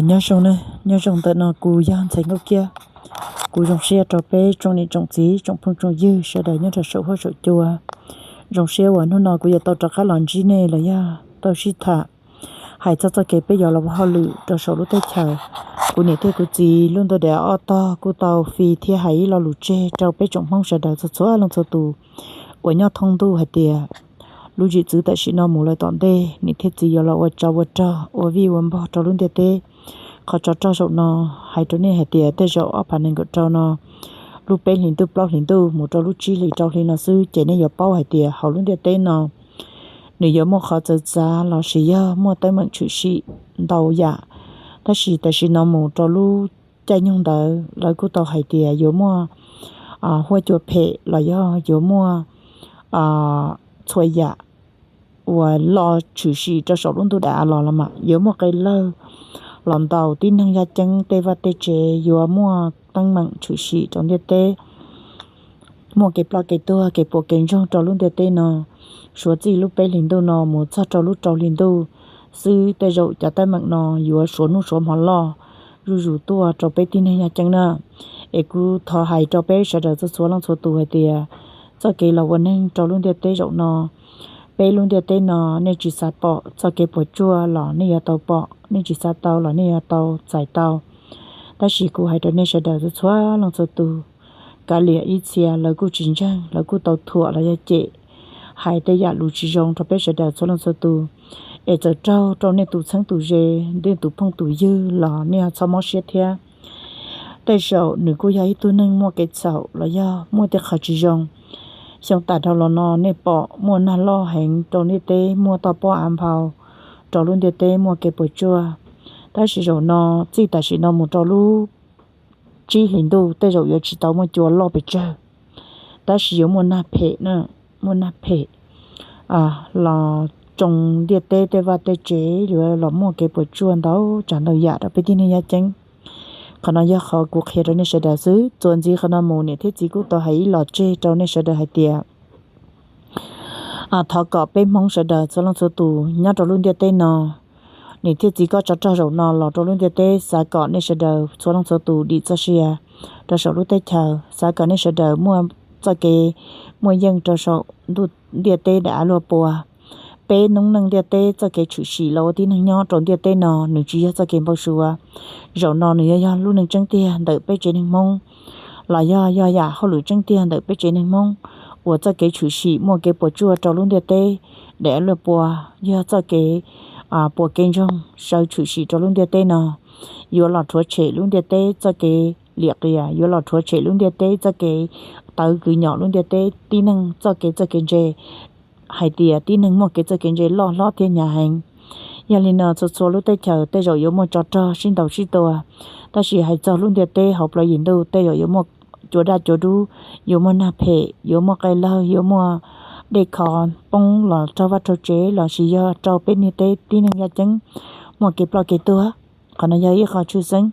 Nyob zoo, nyob zoo ntawm no kuv yog Ntxhais Nkauj Kiab. Kuv zoo siab rau peb tsoom niam tsoom txiv tsoom phooj tsoom ywg sawv daws nyob rau saum huab saum cua. Zoo siab uas hnub no kuv yuav tau rov qab los ntsib nej los yog tau sib tham hais txog txoj kev peb yuav los ua hauj lwm rau saum lub teb chaws. Kuv niam thiab kuv txiv lub ntuj daim av ob tog kuj tau fi thiab hais ib lo lus tseg rau peb tsoom Hmoob sawv daws txhua txhua leej txhua tus uas nyob thoob ntuj hais tias lub zim txwv tam sim no mus lawm tom ntej, niam thiab txiv yuav los ua tsov ua rog ua vij ua npog rau lub ntiaj teb. Qhov tsov rog zaum no hais rau nej hais tias tej zaum ob phav nees nkaum rau no, lub peb hlis ntuj plaub hlis ntuj mus rau lub tsib hlis rau hli no xwb ces nej yuav paub hais tias hauv lub ntiaj teb no nws yuav muaj qhov txawv txav los sis yog muaj teeb meem tshwm sim ntau yam. Tab sis tam sim no mus rau lub caij nyoog ntawd lawv kuj tau hais tias yuav muaj huab cua phem los yog yuav muaj txhua yam uas los tshwm sim rau saum lub ntuj daim av los los mas yuav muaj qe lawg los ntaus tib neeg yaj ceeb tej vaj tej tsev, yuav muaj teeb meem tshwm sim rau ntiaj teb, muaj kev ploj kev tuag kev puas kev ntsoog rau lub ntiaj teb no. Suav txij lub peb hlis ntuj no mus txog rau lub rau hlis ntuj xwb tej zaum cov teeb meem no yuav suav hnub suav hmo loj zuj zus tuaj rau peb tib neeg yaj ceeb na. Es kuv thov hais rau peb sawv daws txhua txhua leej txhua tus hais tias txoj kev los ua neeg rau lub ntiaj teb zaum no, peb lub ntiaj teb no nej tsis xav pom txoj kev puas tsuaj los nej yuav tau pom, nej tsis xav tau los nej yuav tau txais tau. Tab sis kuv hais rau nej sawv daws txhua txhua leej txhua tus, kav liam ib txhia lawv kuj tsis ntseeg, lawv kuj tau thuam los yog cem hais tej yam lus tsis zoo rau peb sawv daws txhua leej txhua tus. Es txawm raug rau nej tus txheeb tus ze, nej tus phooj tus ywg los nej txhob mob siab thiab. Tej zaum nws kuj yog ib tug neeg muaj kev txhaum los yog muaj tej qhov tsis zoo. Xyoo tas dhau los no nej pom muaj nag loj heev rau ntiaj teb, muaj toj pob av nphau rau lub ntiaj teb muaj kev puas tsuaj. Tab sis zaum no, txij tam sim no mus rau lub tsib hlis ntuj tej zaum yuav tsis tau muaj cua loj pes tsawg, tab sis yuav muaj nag phem na, muaj nag phem los tsoo ntiaj teb tej vaj tej tsev, yuav los muaj kev puas tsuaj ntau tsav ntau yam rau peb tib neeg yaj ceeb. Qhov no yog qhov kuv qhia rau nej sawv daws xwb. Txuas ntxiv qhov no mus niam thiab txiv kuj tau hais ib los tseg rau nej sawv daws hais tias thov kom peb Hmoob sawv daws txhua leej txhua tus nyob rau lub ntiaj teb no, niam thiab txiv koj tsov rog zaum no los rau lub ntiaj teb xav kom nej sawv daws txhua leej txhua tus dim txoj sia rau saum lub teb chaws, xav kom nej sawv daws muaj txoj kev muaj yeej rau saum ntiaj teb daim av luaj pua. Peb noob neej ntiaj teb txoj kev tshwm sim los ua tib neeg nyob rau ntiaj teb no nws tsis yog txoj kev npau suav. Zaum no nws yog, yog lub neej tseeb tiag ntawm peb tsev neeg Hmoob, los yog, yog yam hauj lwm tseeb tiag ntawm peb tsev neeg Hmoob uas txoj kev tshwm sim muaj kev puas tsuaj rau lub ntiaj teb daim av luaj pua, yog txoj kev puas kev ntsoog sawv tshwm sim rau lub ntiaj teb no, yuav los rhuav tshem lub ntiaj teb txoj kev liam qias, yuav los rhuav tshem lub ntiaj teb txoj kev tawv kwv nyom lub ntiaj teb tib neeg txoj kev txawj kev ntse hais tias tib neeg muaj kev txawj kev ntse loj hlob thiab hnyav heev. Yog li no txhua txhua lub teb chaws tej zaum yuav muaj tsov rog sib ntaus sib tua, tab sis hais txog lub ntiaj teb hauv plawv yim ntuj tej zaum yuav muaj cua daj cua dub, yuav muaj nag phem, yuav muaj qe lawg, yuav muaj dej kho poob los raug vaj raug tsev los sis yog rau peb niag teb tib neeg yaj ceeb muaj kev ploj kev tuag. Qhov no yog ib qho tshwj xeeb.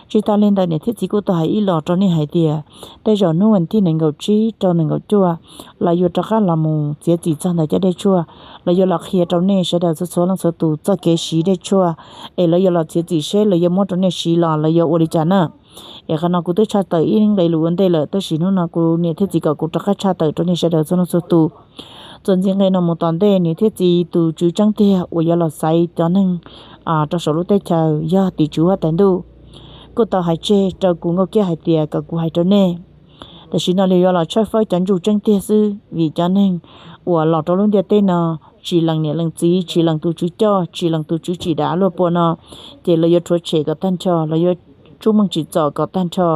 Tsis tas li ntawd niam thiab txiv kuj tau hais ib los rau nej hais tias tej zaum hnub vas thib nees nkaum tsib rau nees nkaum cuaj lawv yuav rov qab los mus txiav txim txog ntawm cov dej tshuaj, lawv yuav los qhia rau nej sawv daws txhua txhua leej txhua tus txoj kev siv dej tshuaj, es lawv yuav los txiav txim seb lawv yuav muab rau nej siv los lawv yuav ua li cas na. Es qhov no kuv twb tshaj tawm ib nqe lus ua ntej lawm, tab sis hnub no kuv niam thiab txiv kom kuv rov qab tshaj tawm rau nej sawv daws txhua leej txhua tus. Txuas ntxiv nqe no mus tom ntej niam thiab txiv tus tswv tseeb tiag uas yuav los xaiv cov neeg rau saum lub teb chaws yog tim tswv huab tais ntuj kuj tau hais tseg rau kuv Nkauj Kiab hais tias kom kuv hais rau nej. Tam sim no li yuav los tshawb fawb cov ntsuj tseeb tiag xwb vim cov neeg uas los rau lub ntiaj teb no tsis lees niam lees txiv, tsis lees tus tswv coj, tsis lees tus tswv tsim daim av luaj pua no, ces lawv yuav rhuav tshem kom tag nrho, lawv yuav tsub meej tsim txom kom tag nrho,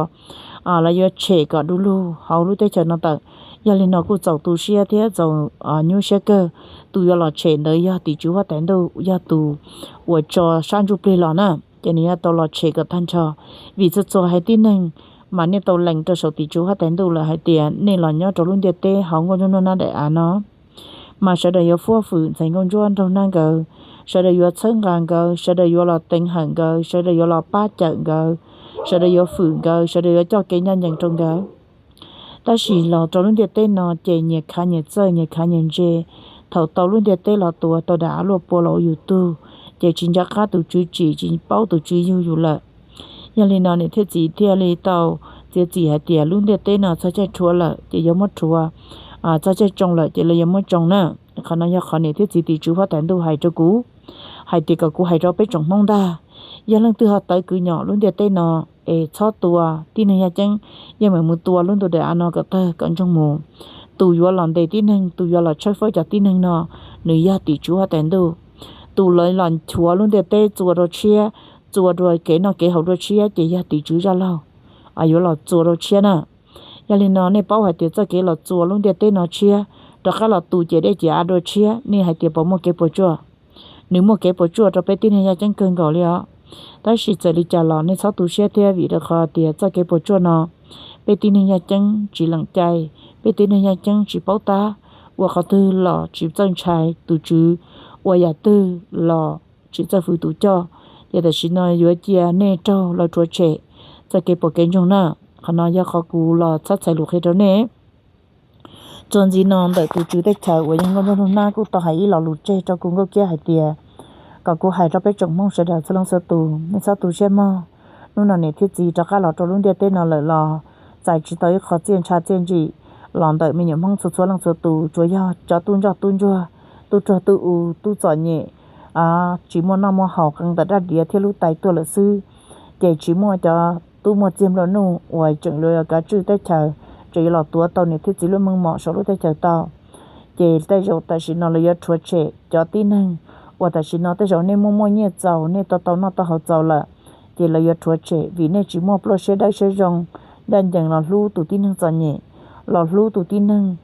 lawv yuav tshem kom du lug hauv lub teb chaws no tawm. Yog li no kuj txaus tu siab thiab txaus nyuaj siab kawg. Tus yuav los tshem ntawd yog tim tswv huab tais ntuj, yog tus uas tso sab ntsuj plig los na, ces nws yuav tau los tshem kom tag nrho. Vim txhua txhua haiv tib neeg mas nej tau lees rau saum tim tswv huab tais ntuj lawm hais tias nej los nyob rau lub ntiaj teb hauv nkauj nruj nuj nab daim av no mas sawv daws yuav fuab fwm ntxhais nkauj ntsuab nraug nab nkawd, sawv daws yuav txhawb nqa nkawd, sawv daws yuav los teev hawm nkawd, sawv daws yuav los pab cawm nkawd, sawv daws yuav fwm nkawd, sawv daws yuav coj kev ncaj ncees rau nkawd. Tab sis los rau lub ntiaj teb no ces nyias khav nyias txawj, nyias khav nyias ntse. Thaum tau lub ntiaj teb los tuav, tau daim av luaj pua los ua yus tug, ces tsis nco qab tus Tswv tsim, tsis paub tus Tswv yug yus lawm. Yog li no niam thiab txiv thiaj li tau txiav txim hais tias lub ntiaj teb no txog caij rhuav lawm ces yuav muab rhuav txog caij tsoo lawm ces lawv yuav muab tsoo na. Qhov no yog qhov niam thiab txiv tim tswv huab tais ntuj hais rau kuv, hais tias kom kuv hais rau peb tsoom Hmoob ntag, yog leej twg ho tawv kwv nyom lub ntiaj teb no es txhob tua tib neeg yaj ceeb, yeej meem mus tua lub ntuj daim av no kom tawg kom ntsoog mus. Tus yuav los ntes tib neeg, tus yuav los tshawb fawb cov tib neeg no, nws yog tim tswv huab tais ntuj. Tus lawv los nchuav lub ntiaj teb txua rau tshiab, txua rau kev noj kev haus rau tshiab ces yog tim tswv zaj laug yuav los txua rau tshiab na. Yog li no nej paub hais tias txoj kev los txua lub ntiaj teb no tshiab, rov qab los tu ciam dej ciam av dua tshiab, nej hais tias puas muaj kev puas tsuaj? Nws muaj kev puas tsuaj rau peb tib neeg yaj ceeb kawg nkaus li os. Tab sis txawm li cas los nej txhob tu siab thiab, vim rau qhov tias txoj kev puas tsuaj no peb tib neeg yaj ceeb tsis lees cai, peb tib neeg yaj ceeb tsis paub tab, ua qhov twg los tsis txawj ntshai tus Tswv, ua yam twg los tsis txawj fwv tus coj. Ces tam sim no yuav cia nej raug lawv rhuav tshem txoj kev pom kev ntsoog na. Qhov no yog qhov kuv los txhob txhais lus qhia rau nej. Txuas ntxiv no ntawm tus Tswv teb chaws uas yog Nkauj Ntsuab Nug Nab kuj tau hais ib lo lus tseg rau kuv nkauj kiab hais tias kom kuv hais rau peb tsoom Hmoob sawv daws txhua leej txhua tus, nej txhob tu siab mog. Hnub no niam thiab txiv rov qab los rau lub ntiaj teb no lawm los txais tsis tau ib qho txiaj ntsha txiaj ntsim los ntawm me nyuam Hmoob txhua txhua leej txhua tus, tsuas yog cov tub ntsoj tub ntsuag, tub rog tub u, tub txom nyem, tsis muaj noj muaj haus, qee ntawm dab diav thiab lub tais tuag lawm xwb. Ces tsis muaj cov tub muaj txiag nplua nuj uas tseem yuav kav tswj teb chaws, tseem yuav los tuav tau niam thiab txiv lub meej mom saum lub teb chaws tau. Ces tej zaum tam sim no lawv yuav rhuav tshem cov tib neeg uas tam sim no tej zaum nej muaj muaj nyiaj txaus, nej tau tau noj tau haus txaus lawm, ces lawv yuav rhuav tshem vim nej tsis muaj pluaj siab dawb siab zoo ncaj ncees los hlub tus tib neeg txom nyem, los hlub tus tib neeg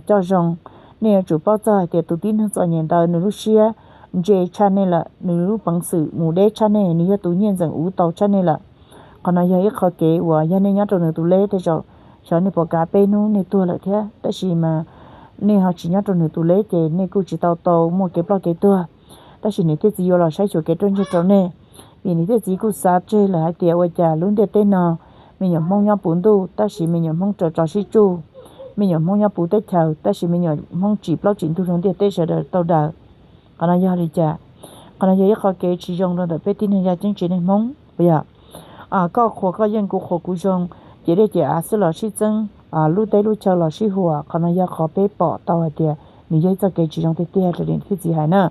coj zoo. Nej yuav tsum paub txog hais tias tus tib neeg txom nyem ntawd nws lub siab ntse tshaj nej lawm, nws lub peev xwm mus deb tshaj nej, nws yog tus nyiaj ntxeem uv tau tshaj nej lawm. Qhov no yog ib qho kev uas yog nej nyob rau nws tus leb tej zaum xyov nej puas kav peb hnub nej tuag lawm thiab, tab sis mas nej ho tsis nyob rau nws tus leb ces nej kuj tsis tau tau muaj kev ploj kev tuag. Tab sis niam thiab txiv yuav los saib xyuas kev ruaj ntseg rau nej, vim niam thiab txiv kuj xav tseg lawm hais tias ua cas lub ntiaj teb no me nyuam Hmoob nyob puv ntuj tab sis me nyuam Hmoob raws tso sib tsuj, me nyuam Hmoob nyob puv teb chaws tab sis me nyuam Hmoob tsim plaub tsim ntug rau ntiaj teb sawv daws tau daws. Qhov no yog li cas? Qhov no yog ib qho kev tsis zoo rau ntawm peb tib neeg yaj ceeb tsev neeg Hmoob. Yog koj qhuas koj yeej, kuv qhuas kuv zoo, ciam dej ciam av xwb los sib txeeb, lub teb lub chaw los sib huam. Qhov no yog qhov peb pom tau hais tias nws yog ib txoj kev tsis zoo tiag tiag raws li niam thiab txiv hais na.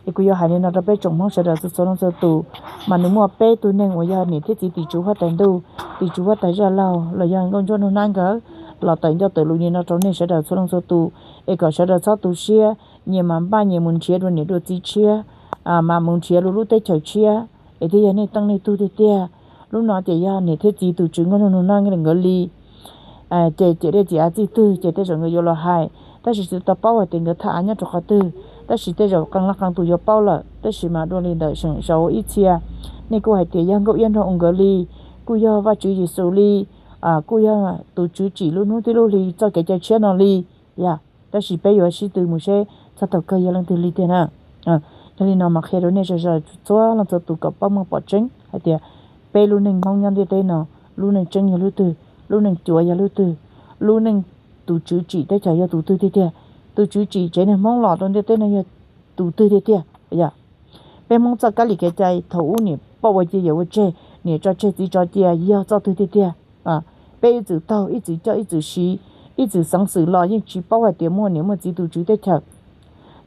Es kuv yuav hais li no rau peb tsoom Hmoob sawv daws txhua txhua leej txhua tus, mas nws muaj peb tug neeg uas yog niam thiab txiv tim tswv huab tais ntuj, tim tswv huab tais zaj laug los yog Nkauj Ntsuab Nug Nab nkawd los tawm ncauj tawm lus li no rau nej sawv daws txhua leej txhua tus, es kom sawv daws txhob tu siab, nyias mas npaj nyias mus nrhiav dua niam dua txiv tshiab, mas mus nrhiav lub lub teb chaws tshiab, es thiaj yog nej teej nej tug tiag tiag. Lub no ces yog niam thiab txiv tus Tswv Nkauj Ntsuab Nug Nab nkawd li. Ces ciam dej ciam av txij twg ces tej zaum nkawd yuav los hais, tab sis tsis tau paub hais tias nkawd thaj av nyob rau qhov twg, tab sis tej zaum qee leej qee tus yuav paub lawm. Tab sis mas dua li ntawm seem zaum ib txhia, nej kuj hais tias yog Nkauj Iab Nraug Ua nkawd li, kuj yog Vajtswv Yexus li, kuj yog tus Tswv tsim lub hnub tib lub hli txoj kev cai tshiab no li. Yog, tab sis peb yuav sib tw mus seb txog thaum kawg yog leej twg li tiag na. Yog li no mas qhia rau nej sawv daws txhua leej txhua tus kom paub meej pom tseeb hais tias peb lub neej Hmoob nyob ntiaj teb no, lub neej tseeb yog lub twg, lub neej cuav yog lub twg, lub neej tus Tswv tsim teb chaws yog tus twg tiag tiag, tus Tswv tsim tsev neeg Hmoob los rau ntiaj teb no yog tus twg tiag tiag. Yog, peb Hmoob txoj kab li kev cai thaum ub niam poj ua cia yawm ua tseg, niam tso tseg txiv tso cia yog txoj twg tiag tiag. Peb ib txwm taug ib txwm coj ib txwm siv, ib txwm xeev xwm los yeej tsis paub hais tias muaj niam muaj txiv tus Tswv teb chaws.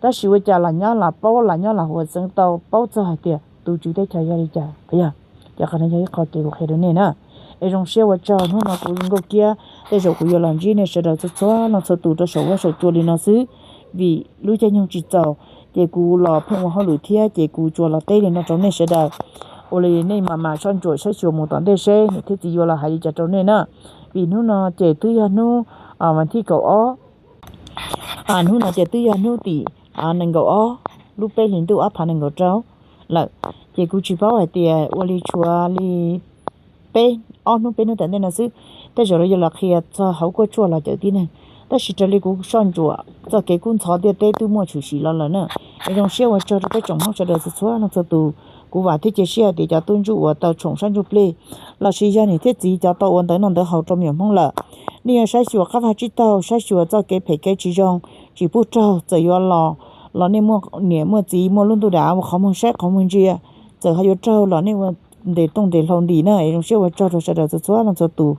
Tab sis ua cas lam nyob lam paub, lam nyob lam huam xeev tau paub txog hais tias tus Tswv teb chaws yog li cas. Yog, ces qhov no yog ib qho kev kuv qhia rau nej na. Es zoo siab ua tsaug, hnub no kuv Nkauj Kiab tej zaum kuv yuav los ntsib nej sawv daws txhua txhua leej txhua tus rau saum huab saum cua li no xwb, vim lub caij nyoog tsis txaus, ces kuv los pheej ua hauj lwm thiab ces kuv tsuas los teb li no rau nej sawv daws. Ua li nej mam mam soj ntsuam saib xyuas mus tom ntej seb niam thiab txiv yuav los hais li cas rau nej na. Vim hnub no ces twb yog hnub vas thib kaum ob, hnub no ces twb yog hnub tim nees nkaum ob lub peb hlis ntuj ob phav nees nkaum rau lawm, ces kuv tsis paub hais tias ua li tshuav li peb, ob hnub peb hnub tom ntej no xwb, tej zaum lawv yuav los qhia txog hauv kuaj tshuaj los cawm tib neeg. Tab sis raws li kuv soj ntsuam txoj kev kub ntxhov ntiaj teb twb muaj tshwm sim los lawm na. Es zoo siab ua tsaug rau peb tsoom Hmoob sawv daws txhua txhua leej txhua tus. Kuv vam thiab cia siab hais tias cov tub ntsuj uas tau tshoom sab ntsuj plig lossis yog niam thiab txiv cov tau ua ntawv noj ntawv haus rau me nyuam Hmoob lawm, nej yuav saib xyuas qab vaj tsib taug, saib xyuas txoj kev phem kev tsis zoo, tsis pub raug, txawm yuav los los nej muaj niam muaj txiv muaj lub ntuj dav ua qhov muag saib qhov muag ntsia. Txawm ho yuav raug los nej ua ntes tooj ntes hlau ntim na. Es zoo siab ua tsaug rau sawv daws txhua txhua leej txhua tus.